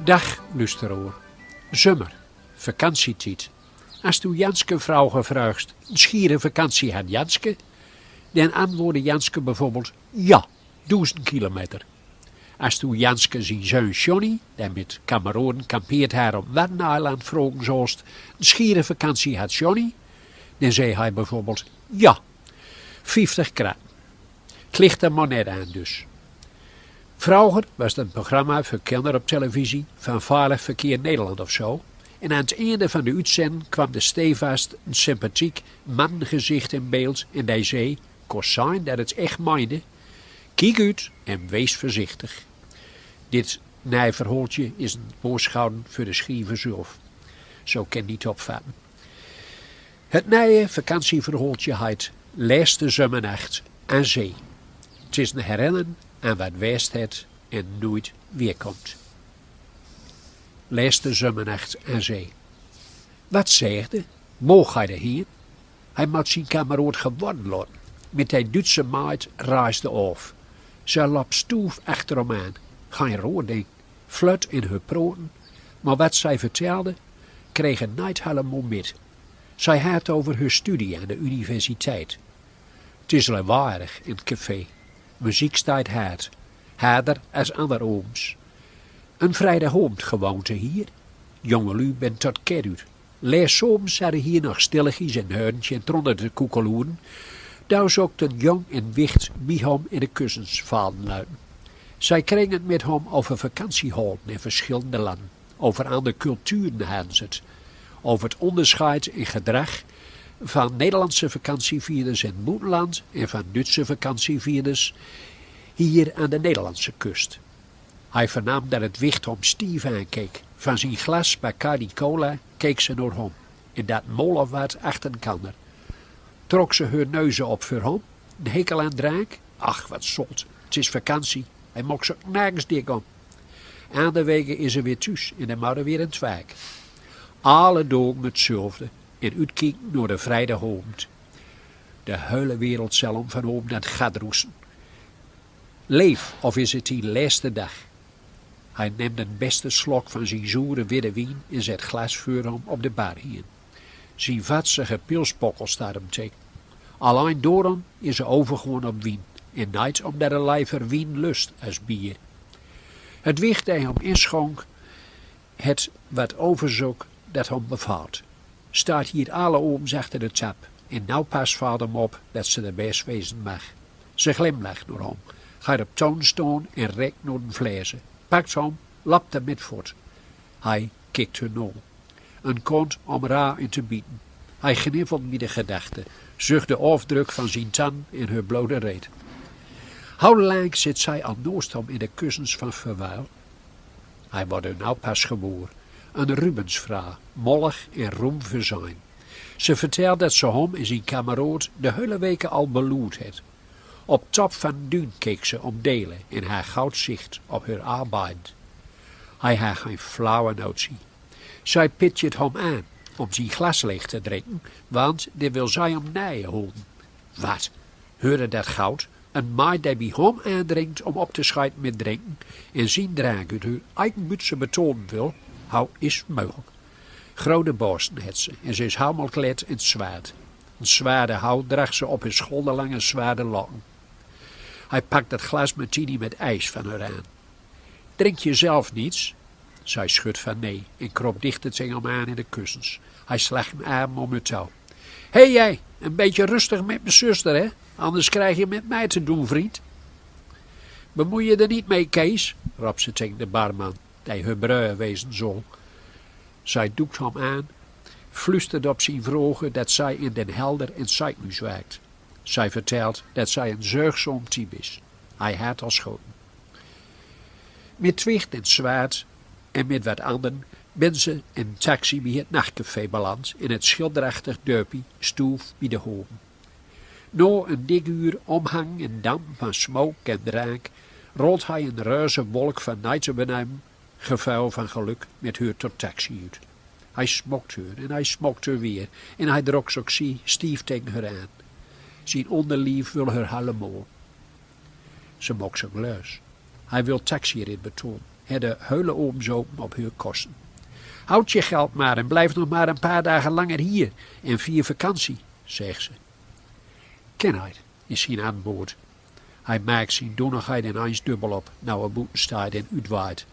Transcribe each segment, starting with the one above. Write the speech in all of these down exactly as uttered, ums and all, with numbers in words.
Dag, lusteroer. Zummer, vakantietiet. As du Janske Vrauger vruigst: "Een schiere vakantie had Janske?", dan antwoordde Janske bijvoorbeeld: "Ja, doezend kilometer." As du Janske zien zoon Johnny, dae met kameraden kampeerd had op Waddeneiland, vrogen zost: "Een schiere vakantie had Johnny?", dan zei hij bijvoorbeeld: "Ja, vieftig gram." 't Ligt d'r mar net aan dus. Vrauger was een programma voor kinderen op televisie van Veilig Verkeer Nederland of zo. En aan het einde van de uitzending kwam er stevast een sympathiek mannengezicht in beeld en dae zei, kos zijn dat het echt meende: "Kiek uit en wees voorzichtig." Dit naai verhaaltje is een woordschauen voor de schriever zelf. Zo kan niet opvatten. Het naie vakantieverhaaltje heit Leste Zummernacht aan Zee. 't Is een herinnering aan wat west het en nooit weer komt. Leste Zummernacht aan Zee. Wat zegde? Moog hij d'r heen? Hij moot zien kameraod gewonnen laten. Met de Duitse maid reisde af. Zij lop stoef achter hem aan. Geen roer ding. Vlot in heur proten, maar wat zij vertelde, kreeg er niet helemaal met. Zij had het over heur studie aan de universiteit. 't Is lawaaiig in 't café. Muziek steit hard. Harder as ander ooms. Een vrijdagooms gewoonte hier. Jongelui bent tot ked uit. Leste zomer zaten hier nog stilligies in hörntje en tronden te koekeloeren. Daar zocht een jong en wicht bij hem in de kussens vallen luiten. Zij kregen het met hem over vakantiehouden in verschillende landen. Over andere culturen hadden ze het. Over het onderscheid in gedrag van Nederlandse vakantievierders in het boetenland en van Duitse vakantievierders hier aan de Nederlandse kust. Hij vernam dat het wicht hem stief aankeek. Van zien glas Bacardi Cola keek ze naar hem. En dat mol of wat achter elkander. Trok ze heur neuzen op voor hem? Een hekel aan drank? Ach, wat zot. 't Is vakantie. Hij maakt zich nergens dik om. Andere weken is er weer thuis en dan maar weer in 't werk. Alle dagen hetzelfde. En uitkijken naar de vrijdagavond. De hele wereld zal hem vanavond aan 't gat roesten. Leef, of is het dien leste dag? Hij nam den besten slok van zien zoere witte wien en zet glas veur hem op de bar heen. Zien vatsige pilsbokkel staat hem tegen. Allein daarom is er overgewonnen op wien en niet omdat er liever wien lust als bier. Het wicht dat hem inschonk het wat overzoek dat hem bevalt. Staat hier alle ooms achter de tap en nou pas valt hem op dat ze de best wezen mag. Ze glimlacht naar hem, gaat op toon staan en rekt naar den flezen, pakt hem, lapt er met voort. Hij kikt hun na. Een kont om ra in te bieten. Hij gniffelt bij de gedachte, zucht de afdruk van zien tan in heur blote reet. Hoe lang zit zij al naast hem in de kussens van verwijl? Hij wordt er nou pas gewoer. Een Rubensvrouw, mollig en roem verzien. Ze vertelt dat ze hem en zien kameraod de hele weken al beloerd het. Op top van duun keek ze om Delen en haar goud zicht op heur arbeid. Hij had geen flauwe notie. Zij pitjet hem aan om zien glas leeg te drinken, want dit wil zij hem nije houden. Wat? Heurde dat goud? Een maid die bij hem aandringt om op te schieten met drinken en zien drank uit heur eigen butse betonen wil? Hoe is mogelijk? Grote borsten het ze en ze is helemaal kled in 't zwaard. Een zwaarde hout draagt ze op heur schouderlange zwaarde lokken. Hij pakt het glas martini met ijs van haar aan. Drink je zelf niets? Zij schudt van nee en kropt dichter tegen hem aan in de kussens. Hij slacht een arm om haar toe. Hé jij, een beetje rustig met mijn zuster, hè? Anders krijg je met mij te doen, vriend. Bemoei je er niet mee, Kees, ropt ze tegen de barman, die heur broer wezen zal. Zij doekt hem aan, fluistert op zien vragen dat zij in Den Helder in 't ziekenhuis werkt. Zij vertelt dat zij een zorgzaam type is. Hij had al schoten. Met 't wicht in 't zwaard en met wat anderen ben ze in een taxi bij het nachtcafé beland in het schilderachtig dörpje Stoef bij de Hoven. Na een dik uur omhangen en dampen van smoke en drank rolt hij een roze wolk van niet te benuimen gevoel van geluk met heur tot taxi uit. Hij smokt heur en hij smokt heur weer en hij drok zich stief tegen heur aan. Zien onderlief wil heur helemaal. Ze maakt zich los. Hij wil taxirit betonen. het de heule ovens open op heur kosten. Haud je geld maar en blijf nog maar een paar dagen langer hier en vier vakantie, zeg ze. Kenheid is zien antwoord. Hij maakt zien doonigheid ineens dubbel op, nou er boeten staat en uitwaait.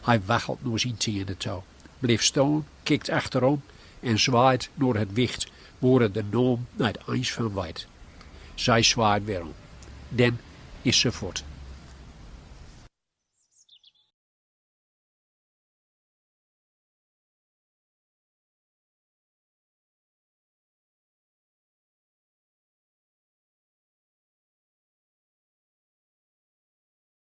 Hij waggelt naar zien tiende toe, blijft staan, kijkt achterom en zwaait naar het wicht, waar er de naam niet eens van weet. Zij zwaait weer om. Dan is ze voort.